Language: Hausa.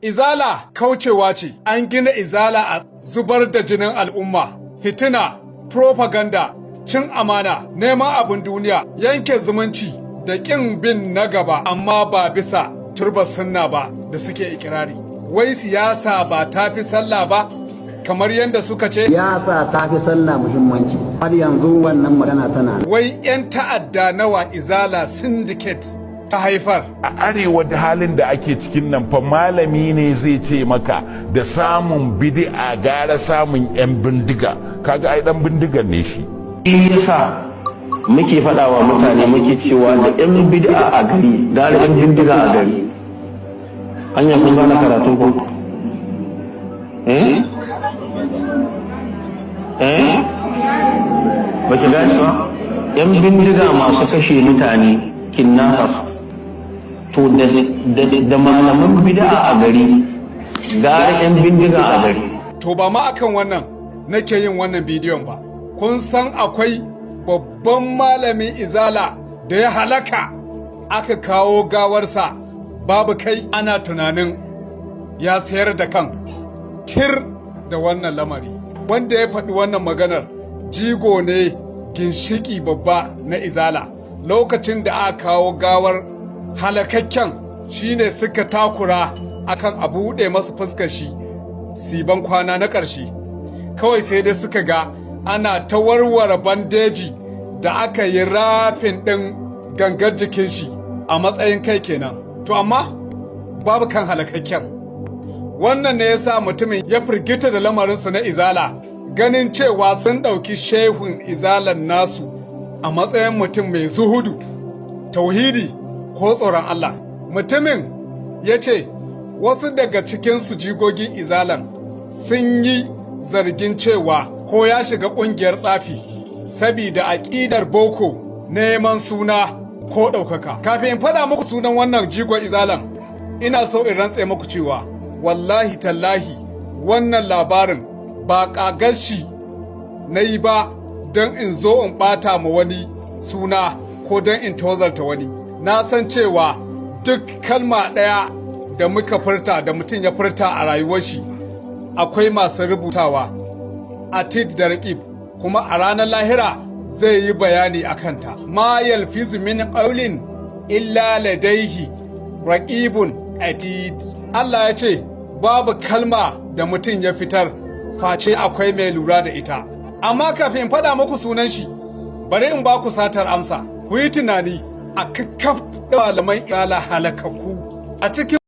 Izala kaucewa ce, an gina Izala a zubar da jinin al'umma, fitina, propaganda, cin amana, neman abin duniya, yanke zumunci da ƙin bin na gaba, amma ba bisa turbar sunna ba da suke ikirari. Wai siyasa ba ta fi sallah ba, kamar yadda suka ce? Siyasa ta fi sallah muhimmanci. Har yanzu wannan magana tana. Wai 'yan ta'adda nawa Izala Syndicate ta haifar? A Arewa da halin da ake cikin nan fa, malami ne zai ce maka da samun bidi'a gara samun 'yan bindiga. Kaga ai dan bindigan ne shi. Shi yasa muke faɗawa mutane, muke cewa da 'yan bid'a a gari gara 'yan bindiga a gari. Hanya kun gane karatu ko? Eh eh, ba ki gane ba? 'Yan bindiga masu kashe mutane, kidnappers, to da malaman bid'a a gari gara 'yan bindiga a gari. To, ba ma akan wannan nake yin wannan bidiyon ba. Kun san akwai babban malamin Izala da ya halaka, aka kawo gawarsa babu kai, ana tunanin ya sayar da kan. Tir da wannan lamari. Wanda ya faɗi wannan maganar jigo ne, ginshiki babba na Izala. Lokacin da aka kawo gawar halakakken, shine suka takura akan a buɗe masu fuskar shi siban kwana na ƙarshe. Kawai sai dai suka ga ana ta warware bandeji da aka yi wrapping ɗin gangar jikin shi a matsayin kai kenan, to amma babu kan halakakken. Wannan ne ya sa mutumin ya firgita da lamarinsa na Izala, ganin cewa sun ɗauki shehun Izalan nasu a matsayin mutum mai zuhudu, tauhidi ko tsoron Allah. Mutumin ya ce wasu daga cikinsu, jigogin Izalan, sun yi zargin cewa ko ya shiga ƙungiyar tsafi sabida aƙidar boko, neman suna ko ɗaukaka. Kafin in faɗa muku sunan wannan jigon Izalan, ina so in rantse muku cewa wallahi tallahi wannan labarin ba ƙagar shi na yi ba don in zo in ɓata ma wani suna ko don in tozarta wani. Na san cewa duk kalma ɗaya da muka furta, da mutum ya furta a rayuwar shi, akwai masu rubutawa, Atid da Raƙib, kuma a ranar lahira zai yi bayani a kanta. ما يلفظ من قول إلا لديه رقيب عتيد. Allah ya ce babu kalma da mutum ya fitar face akwai mai lura da ita. Amma kafin in faɗa muku sunan shi, bari in ba ku satar amsa. Ku yi tunani, a kakkaf malaman Izala halakakku a cikin